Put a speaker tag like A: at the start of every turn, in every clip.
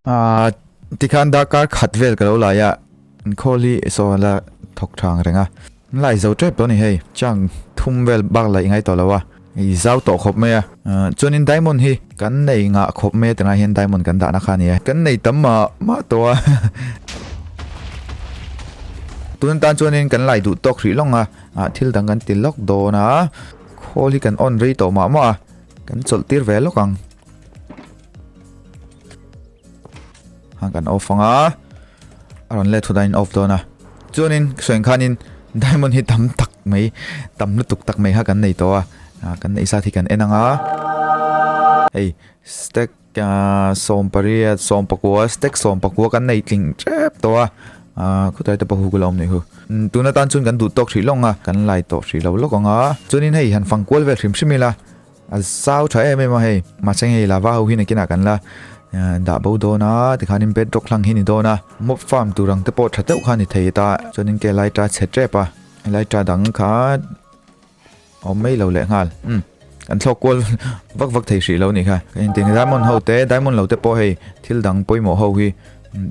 A: Ahh tikhan darkar khat vel ka lo lai a, an khawl hi saw la thawk tha ang reng a. An lai zo tep tawh a ni hei, chang thum vel bak laih ngai tawh lo a, i zau tawh khawp mai a. Chuanin diamond hi kan nei ngah khawp mai a, tunah hian diamond kan dahna kha a ni a, kan nei tam mah mah tawh a. Tun atan chuanin kan lai duh tawk hrih lawng a, thil dang kan ti lawk dawn a, khawl hi kan on rei tawh mah mah a, kan chawlh tir ve lawk ang. Han kan off anga a rawn let thut a in off dawn a chuanin sawiin khanin diamond hi tam tak mai tam lutuk tak mai kha kan nei tawh a ah kan neih zat hi kan en anga hei stack ah sawmpariat sawmpakua stack sawmpakua kan nei tling tep tawh a ah khawtlai te pawh hu ka la awm nih hu tun atan chuan kan duh tawk hrih lawng a kan lai tawh hrih lo lawk anga chuanin hei han fang kual vel hrim hrim ila. A zau tha em em a hei mahse hei lava ho hi nakinah kan la dah bo dawn a tikhanin bedrock hlang hi ni dawn a mob farm tur ang te pawh tha deuh kha ni thei ta chuanin ke lai ta chhe tep a lai ta dang kha awm mai lo leh nghal um kan thlawk kual vak vak thei hrih lo ni kha ka inting diamond ho te diamond lo te pawh hei thil dang pawimawh ho hi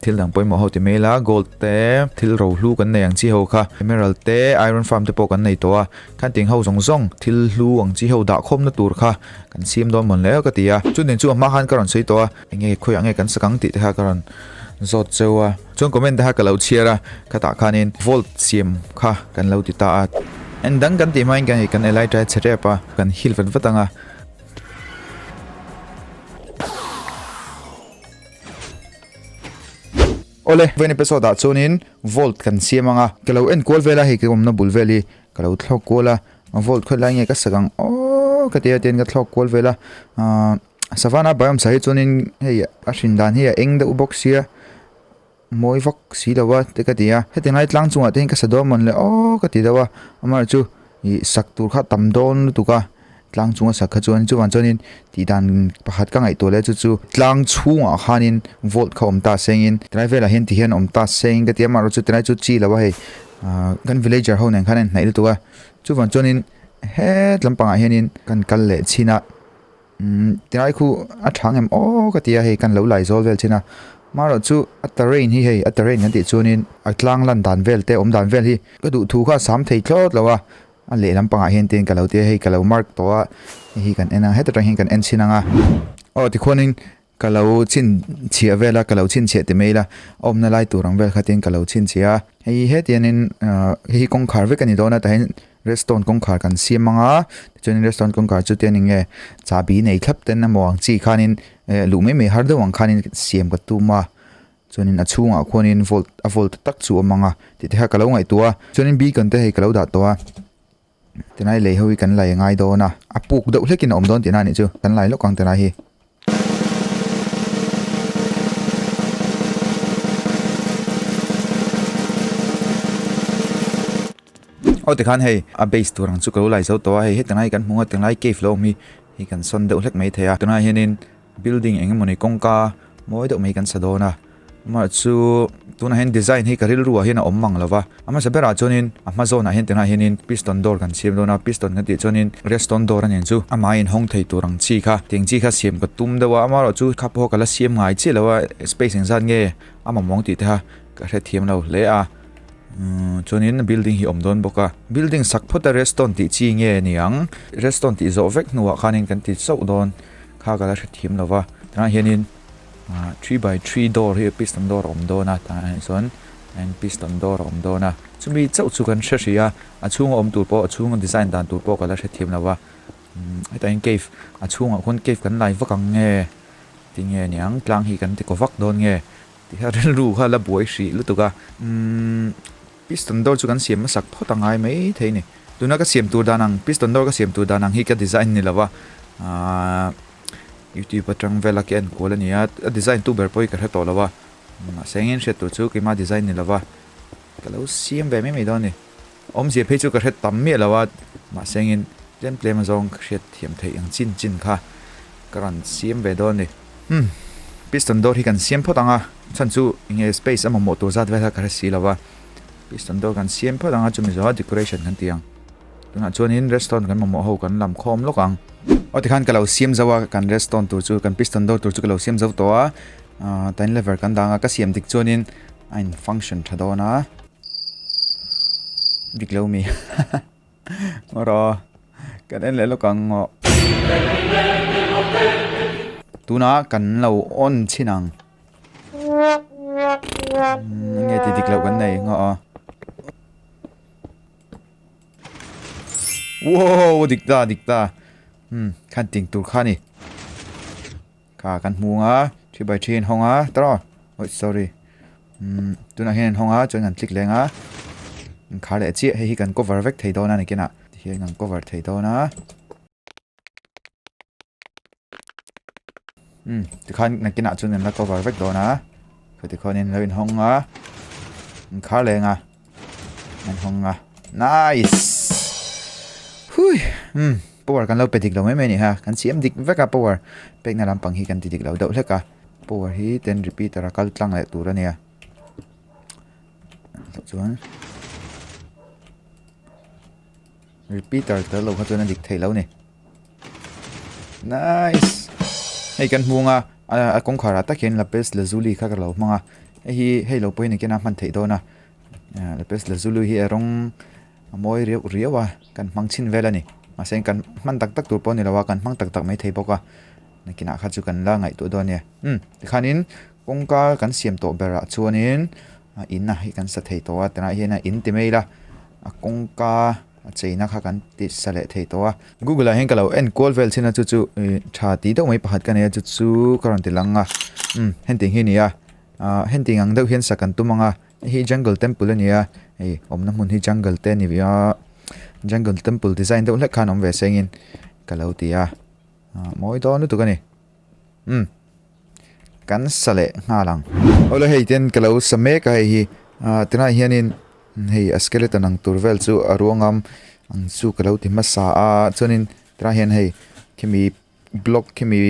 A: Thil dang pawimawh ho ti mai ila, gold te, thil rohlu kan nei ang chi ho kha, emerald te, iron farm te pawh kan nei tawh a, khan ting ho zawng zawng thil hlu ang chi ho dah khawmna tur kha kan siam dawn mawn hle ka ti a, chu nen chu a hma khan ka rawn sawi tawh a, enge khawiah nge kan sak ang tih te kha ka rawn zawt cheu a, chuan comment te kha ka lo chhiar a, khatah khanin vault siam kha kan lo ti ta a, en dang kan tih hmain kan hei kan elytra chhe tep a, kan heal vat vat ang a. Awle, vawiin episode ah chuanin Vault kan siam ang a, ka lo en kual vel a, hei ka awmna bul vel hi ka lo thlawk kual a, Vault khawi lai nge ka sak ang aww ka ti a tian ka thlawk kual vel a, ahh Savannah biome sa hi chuanin hei a hrin dan hi a eng deuh bawk sia, mawi vak si lo a te ka ti a, heti ngai tlang chungah te hian ka sa dawn mawn le aww ka ti deuh a, amaherawhchu ih sak tur kha tam dawn lutuk a. Tlang chunga sak kha chuan chuvang chuanin tih dan pakhat ka ngaihtuah leh chu chu tlang chhungah khanin vault kha awm ta sengin tilai velah hian tihian awm ta seng ka ti a amaherawhchu tilai chu chi lo a hei ah kan villager ho nen khan a inhnaih lutuk a chuvang chuanin het lampangah hianin kan kal leh chhin a umm tilai khu a tha ngem aw ka ti a hei kan lo lai zawl vel chhin a amaherawhchu a terrain hi hei a terrain kan tih chuanin a tlang lan dan vel te awm dan vel hi ka duh thu kha a sam thei thlawt lo a. A lehlam pangah hian tin ka lo ti a, hei ka lo mark tawh a, hei hi kan en a, heta tang hian kan en chhin ang a, aw tikhuanin ka lo chhinchhiah vel a, ka lo chhinchhiah ti mai ila, a awmna lai tur ang vel kha tin ka lo chhinchhiah a, hei heti hianin ah hei hi kawngkhar vek a ni dawn a, tah hian redstone kawngkhar kan siam ang a, tichuanin redstone kawngkhar chu tian eng nge chahbi nei thlap ten emaw ang chi khanin eh luh mai mai har deuh ang khanin siam ka tum a. Chuanin a chhungah khuanin volt a volt tak chu a awm ang a tih te kha ka lo ngaihtuah a chuanin beacon te hei ka lo dah tawh a tinai lei ho hi kan lai ngai dawn a a puk deuh hlekin a awm dawn tihna a nih chu kan lai lawk ang tinai hi. Aw tikhan hei a base tur ang chu ka lo lai zo tawh a hei heti lai kan hmu ang tinglai cave lo awm hi hei kan sawn deuh hlek mai thei a tunah hianin Building eng emawni kawngka mawi deuh mai kan sa dawn a, amah chu tunah hian design hi ka rilru ah hian a awm mang lova, a hmasa berah chuanin a hma zawnah hian tunah hianin piston door kan siam dawn a, piston kan tih chuanin redstone door a nen chu amah in hawng thei tur ang chi kha tiang chi kha siam ka tum deuh a, amaherawh chu kha pawh ka la siam ngai chiah lo a, space engzat nge a mamawng tih te kha ka hrethiam lo hle a, umm chuanin building hi awm dawn bawk a, building sak phawt a redstone tih chi nge niang redstone tih zawh vek hnuah khanin kan ti chauh dawn. Kha ka la hrethiam lo va, tunah hianin ah 3x3 door hi piston door a awm dawn a, tah hian chuan piston door a awm dawn a, chumi chauh chu kan hre hrih a, a chhunga awm tur pawh a chhunga design dan tur pawh ka la hrethiam lo va, umm hetah hian cave a chhungah khuan cave kan lai vak ang nge tinge niang tlang hi kan ti kaw vak dawn nge tih kha rilru kha la buai hrih lutuk a, umm piston door chu kan siam hmasak phawt a ngai mai thei a ni. Tuna ka siam tur dan ang, piston door ka siam tur dan ang hi ka design ni lo va, aaa youtube atang vela ka en kual a ni a, a design tu ber pawh hi ka hre tawh lo va, mahse engin hriat tur chu keimah design ni lo va, ka lo siam ve mai mai dawn a ni. Awmzia phei chu ka hre tam miah lo a, mahse engin tlem tlem azawng ka hriat thiam theih ang chin chin kha ka rawn siam ve dawn a ni. Hmm, piston door hi kan siam phawt ang a, chhan chu enge space a mamawh tur zat vel kha ka hre si lo va. Piston door kan siam phawt ang a chumi zawha decoration kan ti ang. Tunah chuanin redstone kan mamawh ho kan lam khawm lawk ang. Aw tikhan ka lo siam zo a kan redstone tur chu kan piston door tur chu ka lo siam zo tawh a. Ahh time lever kan dang a ka siam dik chuanin a in function tha dawn a dik lo mi ngaw kan en leh lawk ang ngaw tunah kan lo on chhin ang enge tih dik loh kan nei ngaw wow dik ta dik ta hmm khan ting tur kha ni. Kha kan hmu anga three by three a inhawng a tawh oi sorry umm tunah hian a inhawng a chuan kan click leng a in khar leh chiah hei hi kan cover vek thei dawn a nikinah tihian kan cover thei dawn a umm tikhan nakinah chuan kan la cover vek dawn a tikhuanin lo inhawng a in khar leng a. An hawng a. Nice! Hui! Hmm, power kan lo pe dik lo mai mai ni ha. Kan siam dik vek a power. Pekna lampang hi kan ti dik lo deuh hlek a. Power hi ten repeater a kal tlang leh tur a nia. Chuan repeater tel lo kha chuan a dik thei lo ni. Nice! Hei kan hmung a, a kawngkhar ah tak hian lapis lazuli kha ka lo hmang a. Hei hi hei lo pawhin engtin a hman theih dawn a. Lapis lazuli hi a rawng a mawi riau riau a, kan hmang chhin vel a ni. Mahse kan hman tak tak tur pawh a ni lo a, kan hmang tak tak mai thei bawk a. Nakinah kha chu kan la ngaihtuah dawn a nia. Umm tikhanin kawngka kan siam tawh berah chuanin a in a hei kan sa thei tawh a, tunah hian a in ti mai ila a kawngka. A cheina kha kan ti sa leh thei tawh a. Google ah hian ka lo en kual vel chin a chu chu ih tha tih deuh mai pakhat ka nei a chu chu ka rawn ti lang a umm hengtiang hi a ni a ah hengtiang ang deuh hian sak an tum ang a hei hi jungle temple a ni a hei awmna hmun hi jungle te a ni ve a jungle temple design deuh hlek khan awm ve sengin ka lo ti a ah mawi dawn lutuk a ni umm kan sa leh nghal ang. Awle hei ten ka lo sa mek a hei hi ah tunah hianin hei a skeleton ang tur vel chu a ruangam ang chu ka lo ti hmasa a chuanin tunah hian hei khimi block khimi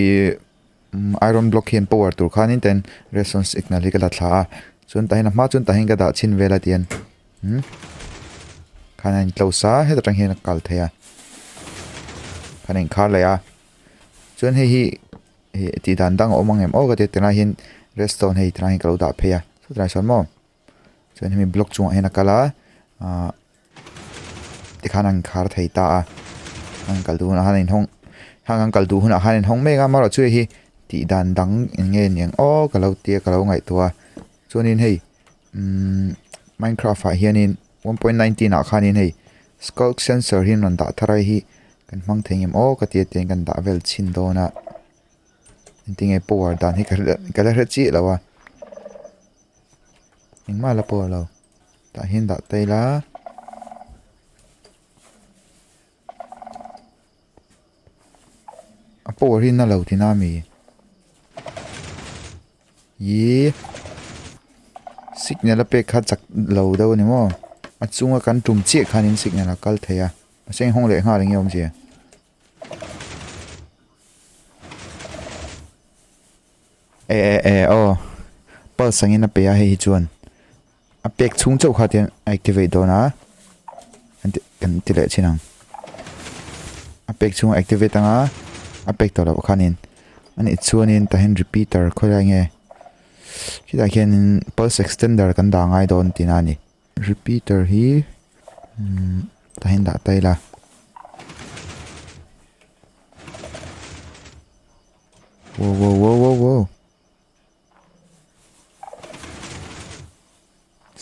A: iron block hian power tur khanin ten redstone signal hi ka la thla a chuan tah hian a hma chuan tah hian ka dah chhin vel a tihian umm khan a in close a heta tang hian a kal thei a khan a inkhar leh a chuan hei hi. Ih tih dan dang a awm ang em aw ka ti a tunah hian redstone hei tunah hian ka lo dah phei a chutah sawn maw chuan hemi block chungah hian a kal a ahh tikhan a inkhar thei ta a an kal duh hunah khan a inhawng hang an kal duh hunah khan a inhawng mek a amaherawhchu chu hei hi tih dan dang eng nge ni ang aw ka lo tia ka lo ngaihtuah a chuanin hei umm minecraft ah hianin 1.19 ah khanin hei skulk sensor hi an rawn dah thar a hei hi kan hmang thei ngem aw ka ti a tiang kan dah vel chhin dawn a engtinge power dan hi ka la hre chiah lo a engmah la power lo tah hian dah ta ila. A power hi na lo tina mi? Ihh signal a pek kha chak lo deuh a ni maw? A chunga kan tum chiah khanin signal a kal thei a mahse eng hawng leh nghal eng nge awmzia? E e e aw pulse angin a pe a hei hi chuan. A pek chhung chauh kha tian a activate dawn a kan ti kan ti leh chin ang a pek chhung a activate anga a pek tawh loh khanin anih chuanin tah hian repeater khawilai nge khitah khianin pulse extender kan dah ngai dawn tihna a ni repeater hi umm tah hian dah ta ila. Wow wow wow wow wow.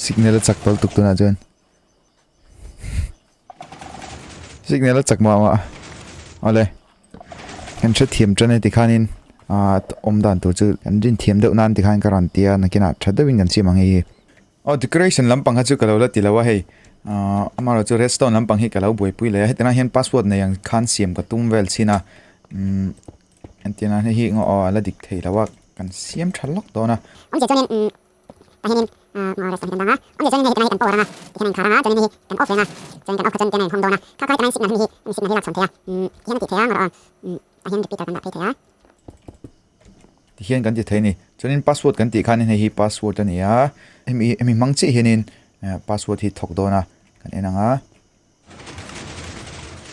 A: Signal a chak tawlh tuk tunah chuan signal a chak mah mah awle kan hrethiam tan e tikhanin ah awm dan tur chu kan rin thiam deuh nan tikhan ka rawn ti a nakinah tha deuhin kan siam ang hei hi aw decoration lampang kha chu ka lo la ti lo a hei ah amaherawhchu redstone lampang hi ka lo buaipui leh a hetiang ah hian password nei ang khan siam ka tum vel chin a umm. Entirna hei hi ngaw aw a la dik thei lo a, kan siam tha lawk dawn a.
B: Awmzia chuanin umm tah hianin ah ngaw restaurant hi kan dang a, awmzia chuanin hei hi tunah hi kan power ang a, tihian a inkhar ang a, chuanin hei hi kan off reng a, chuanin kan off kha chuan tian a inhawng dawn a, kha kha hei tunah hian signal hemi hi hemi signal hi lak chhawn thei a, umm tihian a tih theih a, ngaw rawh aw umm tah hian repeater kan dah phei thei a.
A: Tihian kan ti thei a ni, chuanin password kan tih khanin hei hi password a ni a, hemi hemi hmang chiah hianin password hi thawk dawn a, kan en ang a.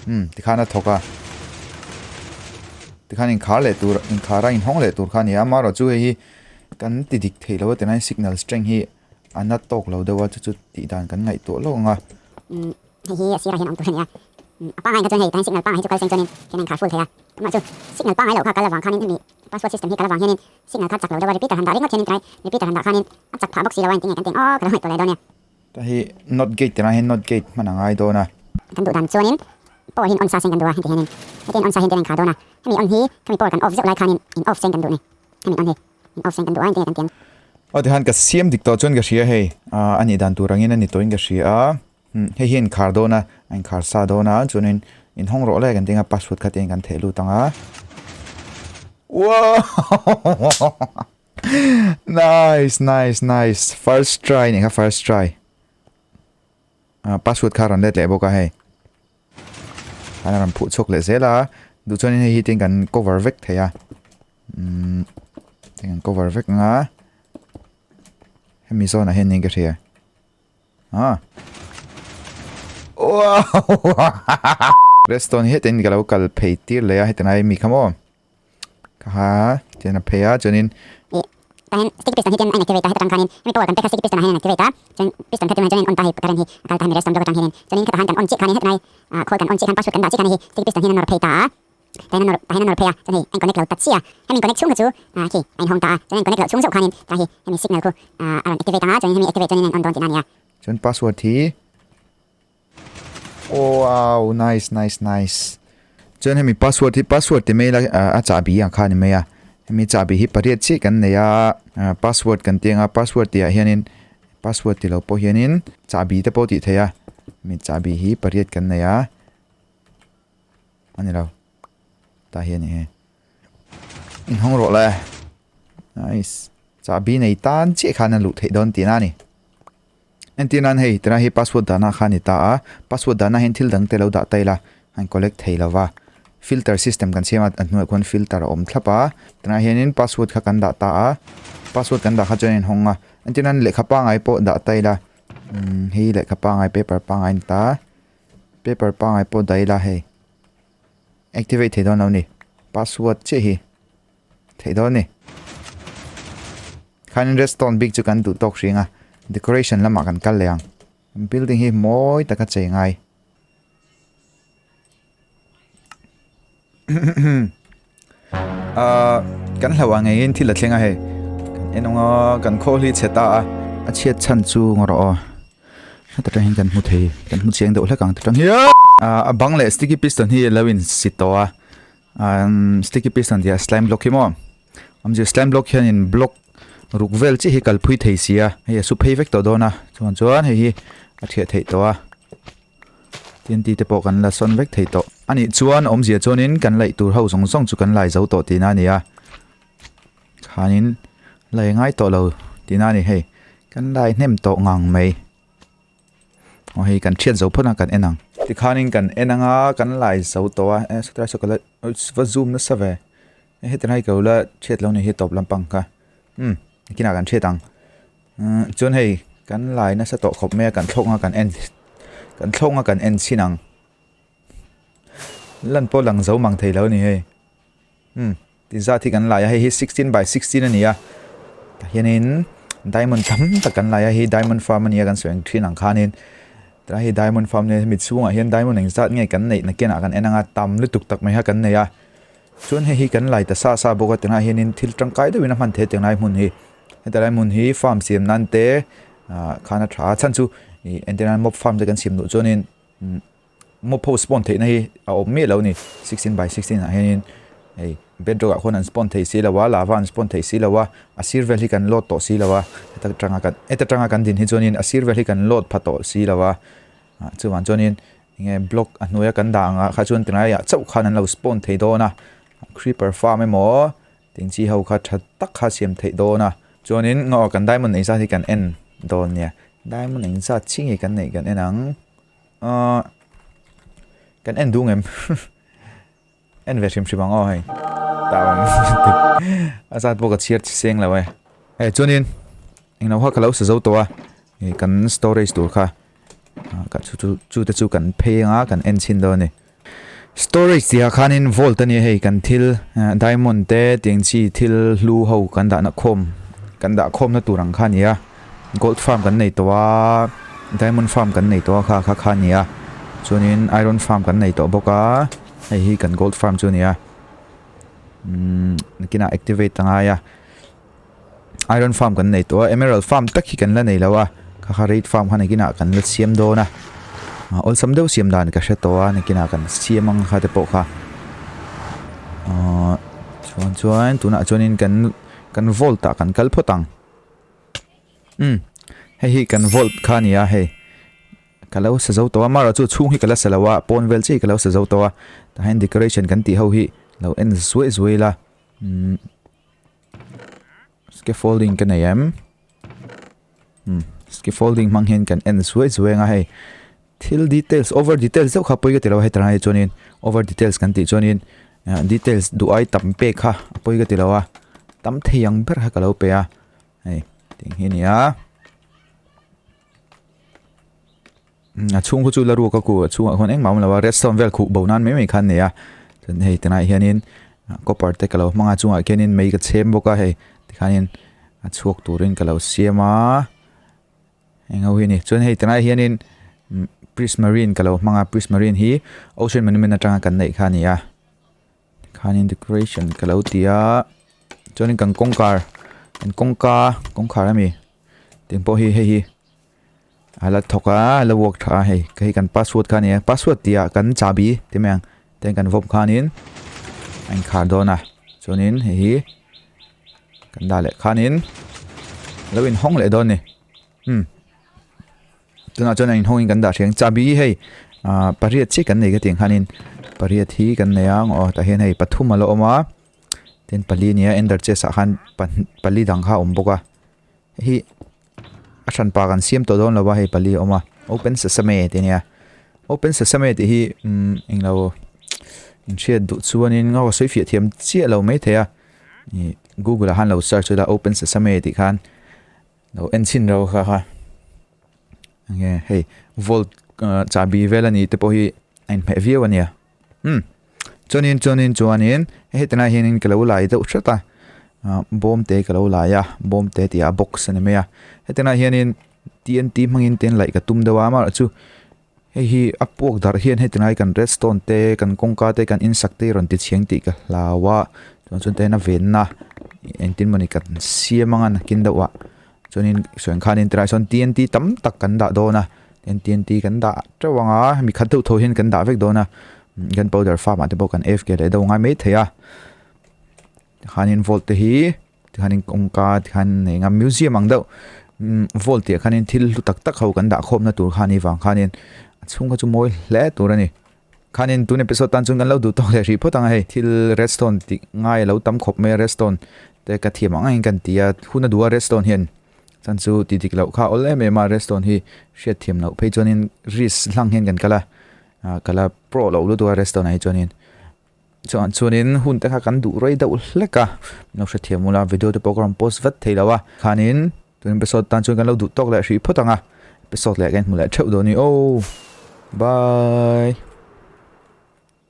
A: Umm tikhan a thawk a tikhan inkhar leh tur inkhar a inhawng leh tur kha a ni a amaherawhchu hei hi Kan ti dik thei lo a ti lai signal strength hi a na tawk lo deuh a chu chu tih dan kan ngaihtuah lawk ang a.
B: Umm hei hi a sirah hian a awm tur a ni a, umm a pangai kha chuan hei tah hian signal pangai hi chu kal seng chuanin khian a inkhar full thei a, amah chu signal pangai loh kha kal avang khanin hemi password system hi kal avang hianin signal kha chak lo deuh a repeater han dah ringawt hianin tlai repeater han dah khanin a chak phah bawk si lo a engtin nge kan ti ang aw ka lo ngaihtuah leh dawn nia.
A: Tah hi not gate tirah hian not gate hman a ngai dawn a.
B: Kan duh dan chuanin power hi on sa sen kan duh a heti hianin heti hian on sa hian tin a inkhar dawn a, hemi on hi khami power kan off zeuh lai khanin in off sen kan duh ni hemi on hi.
A: Aw tikhan ka siam dik tawh chuan ka hria hei ah a nih dan tur angin a ni tawhin ka hria a hei hi a inkhar dawn a a inkhar sa dawn a chuanin inhawng rawh lai kan ti ang a password kha te kan theh lut ang a wow nice nice nice first try nih kha first try ah password kha a rawn let leh bawk a hei. An rawn phuh chhuak leh zel a duh chuan hei hi tin kan cover vek thei a umm tin kan cover vek ang a hemi zawnah hian niin ka hria ah wow redstone hi hetin ka lo kal phei tir leh a heti lai mi kha maw. Kha tian a phei a chuanin.
B: Ih tah hian sticky piston hi tian a in activate a heta tang khanin hemi power kan pek kha sticky piston ah hian a in activate a chuan piston kha tunah chuan a in on ta hei current hi a kal ta hemi redstone block atang hianin chuanin khatah han kan on chiah khanin hetlai ah khawl kan on chiah khan password kan dah chiah khan hei hi sticky piston hian a nawr phei ta a tah hian a nawr tah hian a nawr phei a chuan hei a in connect lo ta chiah a hemi in connect chhung kha chu ah khi a in hawng ta a chuan a in connect loh chhung zauh khanin tah hi hemi signal khu ah a rawn activate ang a chuanin hemi activate chuanin a in on dawn tihna a ni a.
A: Chuan password hi Wow nice nice nice chuan hemi password hi password ti mai ila a chahbi ang kha a ni mai a hemi chahbi hi pariat chiah kan nei a password kan ti ang a password tih ah hianin password ti lo pawh hianin chahbi te pawh tih theih a hemi chahbi hi pariat kan nei a a ni lo tah hian eng nge inhawng rawh le nice chahbi nei tan chiah khan a luh theih dawn tihna a ni. Entir nan hei tunah hi password dahna kha a ni ta a, password dahna hian thil dang te lo dah ta ila a in collect thei lo va, filter system kan siam a a hnuaiah khuan filter a awm thlap a, tunah hianin password kha kan dah ta a, password kan dah kha chuan a inhawng a, entir nan lehkha pangai pawh dah ta ila umm hei lehkha pangai paper pangai a ni ta a, paper pangai pawh dah ila hei activate thei dawn lo a ni password chiah hi. Theih dawn ni. Khanin redstone bik chu kan duh tawk hring a. Decoration lamah kan kal leh ang. Building hi mawi taka chei ngai. Ah kan hlauh ang engin thil a thleng a hei. Kan en awng a kan khawl hi chhe ta a. A chhiat chhan chu ngaw rawh aw. Heta tang hian kan hmu thei kan hmu chiang deuh hlek ang ta tang hian. Ah a bang leh sticky piston hi a lo in si tawh a. Umm sticky piston tih a slime block hi maw awmzia slime block hianin block ruk vel chiah hi kal phui thei si a hei a su phei vek tawh dawn a chuan chuan hei hi a thiah theih tawh a tin ti te pawh kan la sawn vek thei tawh a nih chuan awmzia chuanin kan laih tur ho zawng zawng chu kan lai zo tawh tihna a ni a khanin lai ngai tawh lo tihna a ni hei kan lai hnem tawh ngang mai. Aw hei kan thiat zo phawt a kan en ang. Tikhanin kan en anga kan lai zo tawh a eh saw tlai saw ka la va zoom nasa ve hei heti lai ka lo la thiat lo ni hi tawp lampang kha umm kinah kan thiat ang umm chuan hei kan lai nasa tawh khawp mai a kan thlawk anga kan en kan thlawk anga kan en chhin ang lan pawh lang zo mang thei lo a ni hei umm. Tin zat hi kan lai a, hei hi 16 by 16 a ni a, tah hianin diamond tam tak kan lai a, hei diamond farm a ni a kan sawi ang thin ang khanin tah hei diamond farm nia hemi chhungah hian diamond eng zat nge kan neih nakinah kan en anga tam lutuk tak mai kha kan nei a, chuan hei hi kan lai ta sa sa bawk a tunah hianin thil tangkai deuhin a hman theih tiang lai hmun hi heta lai hmun hi farm siam nan te ah khan a tha a chhan chu ih entir nan mob farm te kan siam duh chuanin umm. Mob ho spawn theihna hi a awm miah lo a ni 16 by 16 ah hianin hei bedrock ah khuan an spawn thei si lo a lava an spawn thei si lo a a sir vel hi kan load tawh si lo a heta tanga kan heta tanga kan din hi chuanin a sir vel hi kan load pha tawh si lo a ah chuvang chuanin enge block a hnuaia kan dah ang ah kha chuan tilaiah chauh khan an lo spawn thei dawn a creeper farm emaw tin chi ho kha tha tak kha siam theih dawn a chuanin ngaw kan diamond engzat hi kan en dawn nia diamond engzat chi nge kan neih kan en ang. Ahh kan en duh ngem en ve hrim hrim ang aw hei tah awm a zat pawh ka chhiar chi seng lo e hei chuanin englo kha ka lo sa zo tawh a ih kan storage tur kha ah chu chu chu te chu kan phei anga kan en chhin dawn a ni storage tih ah khanin vault a nia hei kan thil diamond te tiang chi thil hlu ho kan dahna khawm. kan dah khawmna tur ang kha a ni a gold farm kan nei tawh a diamond farm kan nei tawh a kha kha kha a ni a chuanin iron farm kan nei tawh bawk a hei hi kan gold farm chu a ni a umm nakinah activate a ngai a iron farm kan nei tawh a emerald farm tak hi kan la nei lo a kha kha red farm kha nakinah kan la siam dawn a awlsam deuh siam dan ka hre tawh a nakinah kan siam ang kha te pawh kha ahh chuan chuan tunah chuanin kan kan vault ah kan kal phawt ang umm hei hi kan vault kha a ni a hei ka lo sa zo tawh a amaherawh chu chhung hi ka la sa lo a pawn vel chiah hi ka lo sa zo tawh a tah hian decoration kan tih ho hi lo en zuai zuai ila umm. Scaffolding ka nei em? Hmm, scaffolding hmang hian kan en zuai zuai anga hei. Thil details, over details deuh kha pawi ka ti lo a hei tarang hi chuanin over details kan tih chuanin ah details duh ai tam pek kha a pawi ka ti lo a. Tam thei ang ber kha ka lo pe a, hei tiang hi a ni a. A chhung khu chu la ruak a ku a chhungah khuan engmah a awm lo a redstone vel khuh bo nan mai mai kha an nei a chuan hei tunah hianin copper te ka lo hmang a chungah khianin mei ka chhem bawk a hei tikhanin a chhuak turin ka lo siam a eng ho hi a ni chuan hei tunah hianin prismarine ka lo hmang a prismarine hi ocean monument atanga kan neih kha a ni a tikhanin decoration ka lo ti a chuanin kan kawngkhar kan kawngka kawngkhar ami tih pawh hi hei hi. A la thawk a a la work tha a hei hei kan password kha a ni a password tih ah kan chahbi ti mai ang ten kan vawm khanin a inkhar dawn a chuanin hei hi kan dah leh khanin a lo inhawng leh dawn a ni umm tunah chuan a inhawng in kan dah hrih ang chahbi hi hei ah pariat chiah kan nei ka tih ang khanin pariat hi kan nei a aw tah hian hei pathum a la awm a tin pali a ni a ender chest ah khan pali dang kha a awm bawk a hei hi a hran pa kan siam tawh dawn lo a hei pali a awm a open sesame tih a nia open sesame tih hi umm englo inhriat duh chuanin ngaw a sawi fiah thiam chiah lo maithei a ih google ah khan lo search ila open sesame tih khan lo en chhin reuh kha kha enge hei volt chahbi vel a ni te pawh hi a inhmeh viau a nia. Umm chuanin chuanin chuanin hei tilai hianin ka lo lai deuh hret a ah bawm te ka lo lai a bawm te tih ah box a ni mai a heti lai hianin T N T hmangin te laih ka tum deuh a amaherawhchu hei hi a puak darh hian heti lai kan redstone te kan kawngka te kan insak te rawn ti chhiang tih ka hlau a chuan chuan te hian a venna engtin mawni kan siam anga nakin deuh ah. Chuanin sawi ang khanin tilaiah sawn T N T tam tak kan dah dawn a tin T N T kan dah teuh ang a hemi khat deuh tho hian kan dah vek dawn a gunpowder farm ah te pawh kan F K leh deuh ngai mai thei a tikhanin vault te hi tikhanin kawngka tikhan eng a museum ang deuh vault tih ah khanin thil hlu tak tak ho kan dah khawmna tur kha a nih vang khanin a chhung kha chu mawi hle tur a ni. Khanin tun episode tan chuan kan lo duh tawk leh hrih phawt ang a hei thil redstone tih ngai a lo tam khawp mai a redstone te ka thiam ang angin kan ti a hun a duh a redstone hian chan chu ti dik loh kha awl em em a redstone hi hriat thiam loh phei chuanin risk hlang hian kan kal a ah ka la pro loh lutuk a redstone ah hi chuanin chuan chuanin hun te kha kan duh rei deuh hlek a lo hrethiam ula video te pawh ka rawn post vat thei lo a khanin Tun episode tan chuan kan lo duh tawk leh hrih phawt ang a, episode leh kan hmu leh theuh dawn ni aw. Bye.